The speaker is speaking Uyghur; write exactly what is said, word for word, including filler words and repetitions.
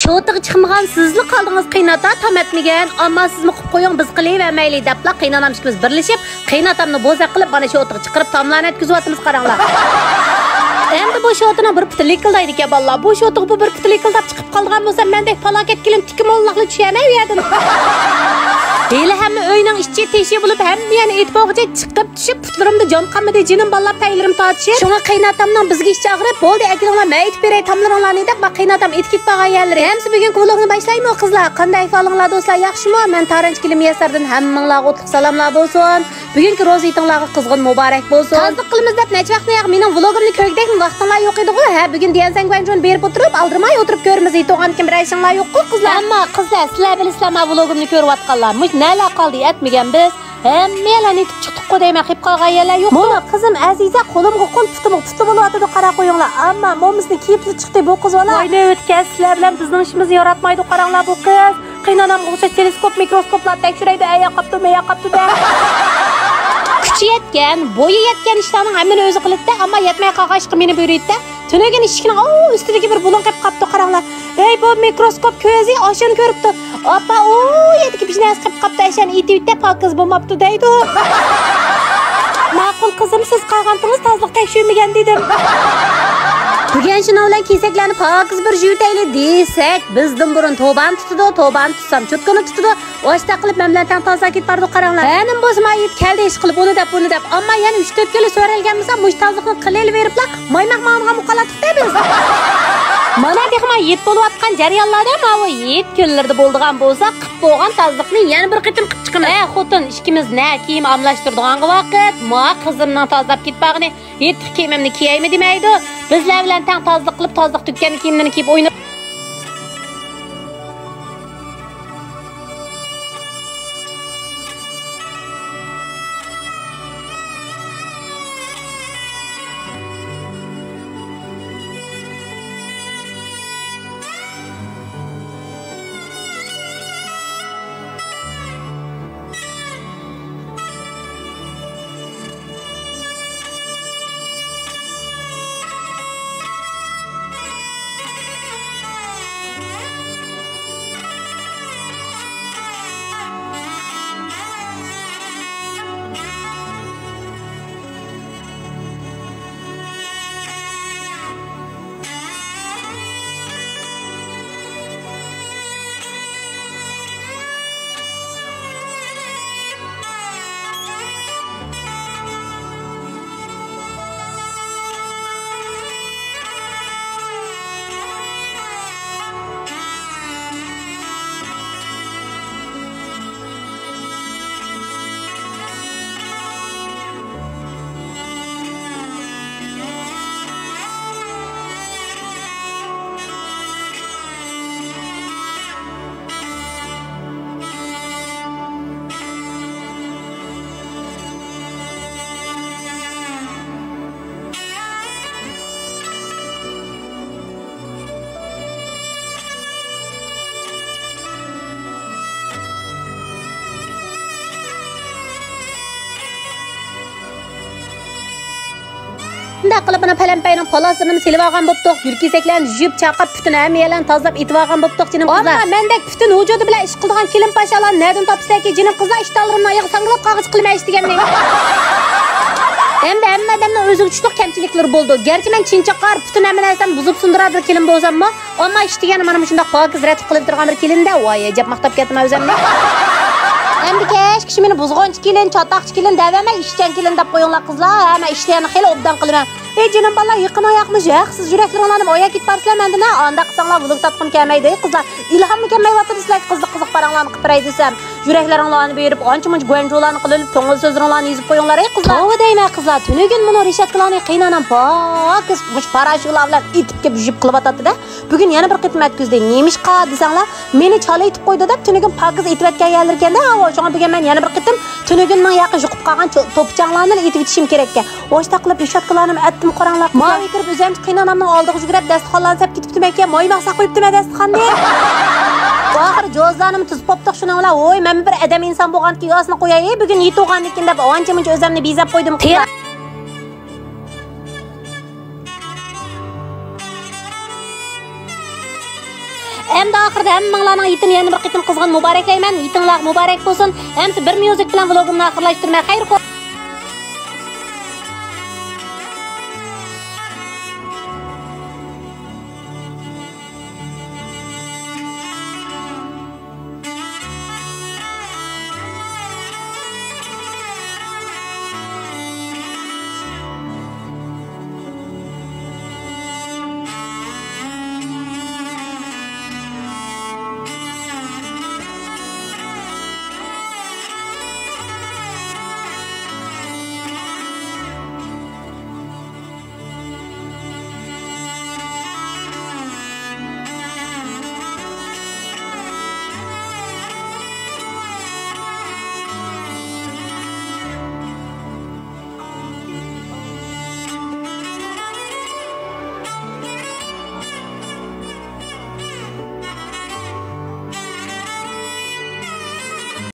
شوتىغا چىقمىغان سىزلا قالدىڭىز، قېيىنئاتا تام ئەتمىگەن. ئەمما سىزمۇ قىپ قويۇڭ، بىز قىلىۋەرمەيلى دەپلا قېيىنئانام ئىككىمىز بىرلىشىپ، قېيىنئاتامنى بوزەك قىلىپ، مانا شوتىغا چىقىرىپ تاملارنى ئەتكۈزۈۋاتىمىز، قاراڭلار. ئەمدى بۇ شوتىنىڭ بىر پۇتى لىكىلدايدىكەن، بالىلار. بۇ شوتىغا بۇ بىر پۇتى لىكىلداپ چىقىپ قالىدىغان بولسا، مەندەك پالاكەت كېلىن تىكىمۇللاقلا چۈشەلمەي ئۇ يەردىن. ھېلى ھەممە ئۆينىڭ ئىچى تېشى بولۇپ، ھەممە يەرنى ئېتىپ بولغۇچە چىقىپ چۈشۈپ، پۇتلىرىمدا جان قالمىدى، جېنىم بالىلار، پەيلىرىم تارتىشىپ. شۇڭا قېيىنئاتامنىڭ بىزگە ئىچى ئاغرىپ، بولدى، ئەكېلىڭلار، مەن ئېتىپ بېرەي تاملىرىڭلارنى دەپ، ما قېيىنئاتام ئېتىپ كېتىپ قالغان يەرلىرى. ئەمسە بۈگۈنكى ۋلوگنى باشلايمۇ، قىزلار؟ قانداق ئەھۋالىڭلار، دوستلار، ياخشىمۇ؟ مەن تارانچ كېلىن مۇيەسسەردىن ھەممىڭلارغا ئوتلۇق سالاملار بولسۇن. بۈگۈنكى روزا ھېيتىڭلارغا قىزغىن مۇبارەك بولسۇن. تازىلىق قىلىمىز دەپ نەچچە ۋاقىتتىن ياق مېنىڭ ۋلوگۇمنى كۆرگۈدەكمۇ ۋاقتىڭلار يوق ئىدىغۇ؟ ھە، بۈگۈن ديەنسەن گۇەنجۇنى بېرىپ ئولتۇرۇپ، ئالدىرىماي ئولتۇرۇپ كۆرىمىز، يېتىۋالغاندىكىن بىرەر ئىشىڭلار يوققۇ، قىزلار؟ ئەمما قىزلار، سىلەر بىلىسىلەر، ما ۋلوگۇمنى كۆرۈۋاتقانلار، مۇشۇ نەلەر قالدى ئەتمىگەن بىز؟ ھەممە يەرلەرنى ئېتىپ چىقتۇققۇ دەيمەن، قېلىپ قالغان يەرلەر يوق. مانا قىزىم ئەزىزە قولۇمغا قون، پۇتۇمغا پۇتلا بولۇۋاتىدۇ، قاراپ قويۇڭلار. ئەمما مومىسىنى كىيىپلا چىقتى، بۇ قىز بالا. ۋاي نۆۋىتى كەلسە سىلەر بىلەن بىزنىڭ ئىشىمىزنى ياراتمايدۇ، قاراڭلار بۇ قىز. قېيىنئانامغا ئوخشاش تېلېسكوپ، مىكروسكوپلار تەكشۈرەيدۇ، ئەيا قاپتۇ، مەيا قاپتۇ دە. كۈچى يەتكەن، بويى يەتكەن ئىشلارنىڭ ھەممىنى ئۆزى قىلىدىدە، ئەمما يەتمەي قالغاچقا مېنى بۆرۈيدىدە. تۈنۈگۈن ئىشىكنىڭ ئۇ ئۈستىدىكى بىر بۇلۇڭ قېپىپ قاپتۇ، قاراڭلار. ھەي، بۇ مىكروسكوپ كۆزى ئاشۇنى كۆرۈپتۇ. ئاپا، ئۇ يەردىكى بىر نەرسە قېپىپ قاپتۇ، ئەشەنى ئېتىۋېتە، پاكىز بولماپتۇ دەيدۇ. ماقۇل قىزىم، سىز قالغانتىڭىز تازىلىق تەكشۈرمىگەن دېدىم. بۈگۈن شۇنىڭ بىلەن كېسەكلەرنى پاكىز بىر يۇيۇۋېتەيلى دېسەك، بىزدىن بۇرۇن توبانى تۇتىدۇ، توبانى تۇتسام چوتكىنى تۇتىدۇ. ئاشۇنداق قىلىپ مەن بىلەن تەڭ تازا كېتىپ بارىدۇ، قاراڭلار. ھەنىم بولسا ما يىگىت كەلدى ئىش قىلىپ، ئۇنى دەپ، بۇنى دەپ. ئەمما يەنە ئۈچ تۆت كۈنلا سۆرەلگەن بولسا، مۇشۇ تازىلىقنى قىلىۋېرىپلا مايماق ماڭىدىغان بولۇپ قالاتتۇق-دە بىز. مانا تېخىما يىت بولۇۋاتقان جەريانلاردا ماۋۇ يىت كۈنلىرىدە بولىدىغان بولسا، قىپ بولغان تازىلىقنى يەنە بىر قېتىم قىپ چىقىمىز. ئە، خوتۇن، ئىككىمىز نە كىيىم ئالماشتۇرىدىغانغا ۋاقىت، ما قىزىمنىڭ تازىلاپ كېتىپ بارغىنى، يېتىق كىيىمىمنى كىيەيمۇ دېمەيدۇ. بىزلەر بىلەن تەڭ تازىلىق قىلىپ، تازىلىق تۈگىگەندىن كىيىملىرىنى كىيىپ ئويناپ. شۇنداق قىلىپ، مانا پەلەمپەينىڭ پالاسلىرىنى سېلىۋالغان بوپتۇق، يۈركىسەكلەرنى يۇيۇپ چاقاپ، پۈتۈن ھەممە يەرلەرنى تازىلاپ ئېتىۋالغان بوپتۇق، جېنىم قىزلار. ئەمما مەندەك پۈتۈن ۋۇجۇدى بىلەن ئىش قىلىدىغان كېلىن پاشالارنى نەدىن تاپىسىلەركى، جېنىم قىزلار؟ ئىشتانلىرىمنىڭ ئايىغى ساڭگىلاپ قالغۇچە قىلىمەن ئىش دېگەننى. ئەمدى ھەممە ئادەمنىڭ ئۆزىگە چۈشلۈق كەمچىلىكلىرى بولىدۇ. گەرچە مەن چىن چاقار، پۈتۈن ھەممە نەرسەمنى بۇزۇپ سۇندۇرار بىر كېلىن بولساممۇ، ئەمما ئىش دېگەن مانا مۇشۇنداق پاكىز رەتلىك قىلىۋېتىدىغان بىر كېلىندە، ۋاي ئەجەب ماختاپ كەتتىم ئۆزۈمنى. ئەمدى كەچ كىشى مېنى بۇزغۇنچى كېلىن، چاتاقچى كېلىن دەۋەرمەي، ئىشچان كېلىن دەپ قويۇڭلار قىزلار. ھە، مەن ئىشلارنى خېلى ئوبدان قىلىمەن. ئەي جېنىم بالىلار، يېقىنىڭ ياقمىش ھەقسىز يۈرەكلىرىڭلارنى ئاياپ كېتىپ بارسىلەر مەندىن ھە. ئانداق قىلساڭلار ۋلوگ تارتقۇم كەلمەيدۇ ئەي قىزلار. ئىلھاممۇ كەلمەيۋاتىدۇ سىلەرگە قىزىق قىزىق پاراڭلارنى قىلىپ بېرەي دېسەم. يۈرەكلىرىڭلارنى بېرىپ ئانچە مۇنچە گۇەنجۇلارنى قىلىۋېلىپ، كۆڭۈل سۆزلىرىڭلارنى يېزىپ قويۇڭلار ئەي قىزلار. توۋا دەيمەن قىزلار، تۈنۈگۈن مۇنۇ رېشاتكىلارنى قېيىنئانام پاكىز مۇشۇ پاراشوكلار بىلەن ئېتىپ كېلىپ يۇيۇپ قىلىۋاتاتتى-دە. بۈگۈن يەنە بىر قېتىم ئەتكۈزدى. نېمىشقا دېسەڭلار، مېنى چالا ئېتىپ قويدى دەپ تۈنۈگۈن پاكىز ئېتىۋەتكەن يەرلىرىكەن-دە. ھاۋا، شۇڭا بۈگۈن مەن يەنە بىر قېتىم تۈنۈگۈننىڭ ياقى يۇقۇپ قالغان چو-، توپىچاڭلارنىلا ئېتىۋېتىشىم كېرەككەن. ئاشتاق قىلىپ رېشاتكىلارنىمۇ ئەتتىم، قاراڭلار قىزلار. ماۋۇ كىرىپ ئۆزۈمچە قېيىنئانامنىڭ ئالدىغا يۈگۈرۈپ دەستىخانلارنى سەپ كېتىپتىمەنكەن، مايماق ساقلاپ قويۇپتىمەن دەستىخاننى. ئاخىرى جوزىلارنىمۇ تۈزۈپ بوپتۇق شۇنىڭ بىلەن. ۋوي، مەن بىر ئادەم ئىنسان بولغاندىكىن ياسىنى قوياي، بۈگۈن يېتىۋالغاندىكىن دەپ ئانچە مۇنچە ئۆزۈمنى بېزەپ قويدۇم قىزلار. ھەمدە ئاخىرىدا ھەممىڭلارنىڭ ھېيتىنى يەنە بىر قېتىم قىزغىن مۇبارەكلەيمەن. ھېيتىڭلار مۇبارەك بولسۇن. ئەمسە بىر ميۇزىك بىلەن ۋلوگۇمنى ئاخىرلاشتۇرىمەن. خەير خوش.